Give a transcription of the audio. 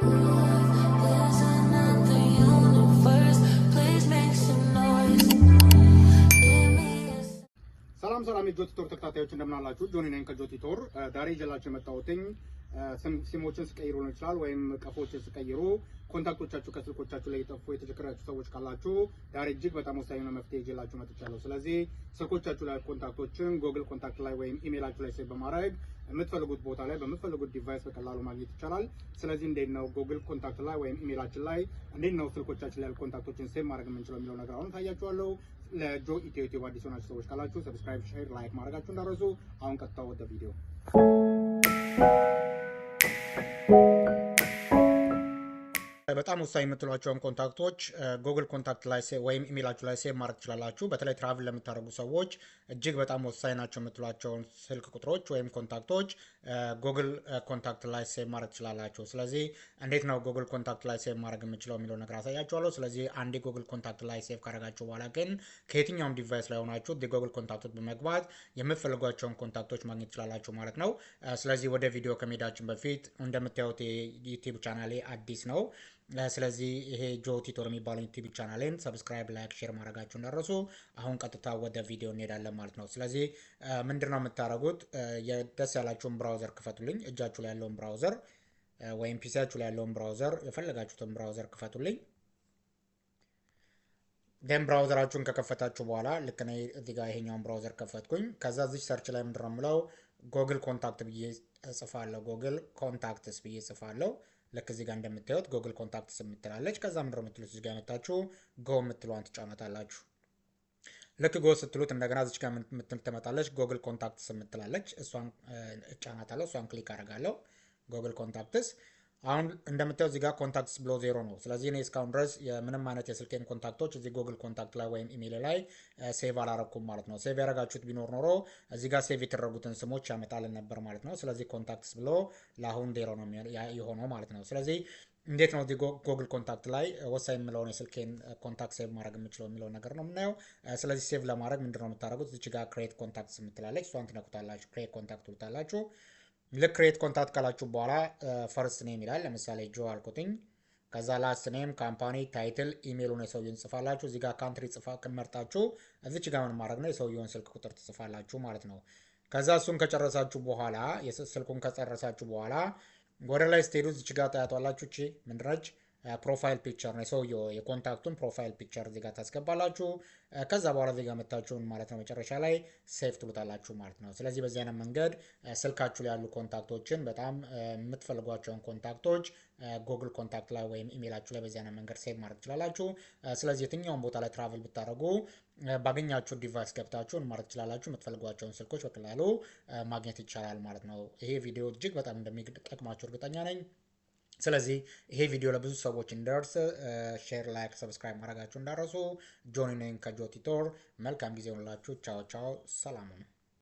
There's another universe. Please make some noise. Give me a ሰላም ሰላም የጆቲ ቶር ተከታታዮች፣ እንደምን አላችሁ? ጆኒ ነኝ ከጆቲ ቶር። ዛሬ ይዤላችሁ የመጣሁትኝ ሲሞችን ስቀይሩ ሊሆን ይችላል ወይም ቀፎችን ስቀይሩ contact ኦቻችሁ ከስልኮቻችሁ ላይ የጠፉ የተቸገራችሁ ሰዎች ካላችሁ ዛሬ እጅግ በጣም ወሳኝ የሆነ መፍትሄ ይዤላችሁ መጥቻለሁ። ስለዚህ ስልኮቻችሁ ላይ contact ኦችን Google Contact ላይ ወይም ኢሜይላችሁ ላይ save በማድረግ የምትፈልጉት ቦታ ላይ በምትፈልጉት device በቀላሉ ማግኘት ይቻላል። ስለዚህ እንዴት ነው Google Contact ላይ ወይም ኢሜይላችን ላይ፣ እንዴት ነው ስልኮቻችን ላይ ያሉ contact ኦችን save ማድረግ የምንችለው የሚለው ነገር አሁን ታያችኋለሁ። ለጆ ኢትዮ ዩቲዩብ አዲስ የሆናችሁ ሰዎች ካላችሁ subscribe፣ share፣ like ማድረጋችሁ እንዳትረሱ። አሁን ቀጥታ ወደ ቪዲዮ። በጣም ወሳኝ የምትሏቸውን contact ኦች Google Contact ላይ ወይም ኢሜይላችሁ ላይ save ማድረግ ትችላላችሁ። በተለይ travel ለምታደርጉ ሰዎች እጅግ በጣም ወሳኝ ናቸው የምትሏቸውን ስልክ ቁጥሮች ወይም contact ኦች Google Contact ላይ save ማድረግ ትችላላችሁ። ስለዚህ እንዴት ነው Google Contact ላይ save ማድረግ የምችለው የሚለው ነገር አሳያችኋለሁ። ስለዚህ አንዴ Google Contact ላይ save ካደረጋችሁ በኋላ ግን ከየትኛውም device ላይ ሆናችሁ Google Contact ኦች በመግባት የምትፈልጓቸውን contact ኦች ማግኘት ትችላላችሁ ማለት ነው። ስለዚህ ወደ ቪዲዮ ከመሄዳችን በፊት እንደምታዩት የዩቲዩብ ቻናሌ አዲስ ነው። ስለዚህ ይሄ ጆ ቲቶር የሚባለው ዩቲዩብ channel ኤን subscribe፣ like፣ share ማድረጋችሁ እንዳትረሱ። አሁን ቀጥታ ወደ ቪዲዮ እንሄዳለን ማለት ነው። ስለዚህ ምንድን ነው የምታደርጉት? ደስ ያላችሁን browser ክፈቱልኝ። እጃችሁ ላይ ያለውን browser ወይም PC ያችሁ ላይ ያለውን browser፣ የፈለጋችሁትን browser ክፈቱልኝ። Then browser ኣችሁን ከከፈታችሁ በኋላ ልክ እኔ እዚህ ጋር ይሄኛውን browser ከፈትኩኝ። ከዛ እዚች search ላይ ምንድን ነው የምለው? Google Contact ብዬ እጽፋለሁ። Google Contacts ብዬ እጽፋለሁ። ልክ እዚህ ጋር እንደምታዩት Google Contacts የምትላለች። ከዛ ምንድን ነው የምትሉት? እዚህ ጋር መታችሁ go የምትለዋን ትጫናታላችሁ። ልክ go ስትሉት እንደገና እዚች ጋር የምትል ትመጣለች። Google Contacts የምትላለች፣ እሷን እጫናታለሁ። እሷን click አደርጋለሁ። Google Contacts አሁን እንደምታየው እዚህ ጋር contacts ብሎ ዜሮ ነው። ስለዚህ እኔ እስካሁን ድረስ የምንም አይነት የስልኬን contact ኦች እዚህ Google Contact ላይ ወይም ኢሜይል ላይ save አላረኩም ማለት ነው። Save ያደረጋችሁት ቢኖር ኖሮ እዚህ ጋር save የተደረጉትን ስሞች ያመጣልን ነበር ማለት ነው። ስለዚህ contacts ብሎ ለአሁን ዜሮ ነው የሆነው ማለት ነው። ስለዚህ እንዴት ነው እዚህ Google Contact ላይ ወሳኝ የምለውን የስልኬን contact save ማድረግ የምችለው የሚለው ነገር ነው የምናየው። ስለዚህ save ለማድረግ ምንድነው የምታደርጉት? እዚች ጋር create contacts የምትላለች፣ እሷን ትነኩታላችሁ። Create contact ትሉታላችሁ። ልክ create contact ካላችሁ በኋላ first name ይላል። ለምሳሌ ጆ አልኩትኝ። ከዛ last name፣ company፣ title፣ ኢሜይሉን የሰውየውን ጽፋላችሁ። እዚህ ጋር country ጽፋ መርጣችሁ እዚች ጋር ምን ማድረግ ነው፣ የሰውየውን ስልክ ቁጥር ትጽፋላችሁ ማለት ነው። ከዛ እሱን ከጨረሳችሁ በኋላ፣ ስልኩን ከጨረሳችሁ በኋላ ወደ ላይ ስትሄዱ እዚች ጋር ታያቷላችሁ። እቺ ምንድነች? Profile picture ነው። የሰውየው የ contact ኡን profile picture እዚህ ጋር ታስገባላችሁ። ከዛ በኋላ እዚህ ጋር መታችሁን ማለት ነው መጨረሻ ላይ save ትሉታላችሁ ማለት ነው። ስለዚህ በዚህ አይነት መንገድ ስልካችሁ ላይ ያሉ contact ኦችን፣ በጣም የምትፈልጓቸውን contact ኦች Google Contact ላይ ወይም ኢሜይላችሁ ላይ በዚህ አይነት መንገድ save ማድረግ ትችላላችሁ። ስለዚህ የትኛውን ቦታ ላይ travel ብታደርጉ ባገኛችሁ device ገብታችሁ ማድረግ ትችላላችሁ። የምትፈልጓቸውን ስልኮች በቀላሉ ማግኘት ይቻላል ማለት ነው። ይሄ ቪዲዮ እጅግ በጣም እንደሚጠቅማችሁ እርግጠኛ ነኝ። ስለዚህ ይሄ ቪዲዮ ለብዙ ሰዎች እንዲደርስ share፣ like፣ subscribe ማድረጋችሁ እንዳትረሱ። ጆኒ ነኝ ከጆቲ ቶር። መልካም ጊዜ ይሁንላችሁ። ቻው ቻው። ሰላም ነው።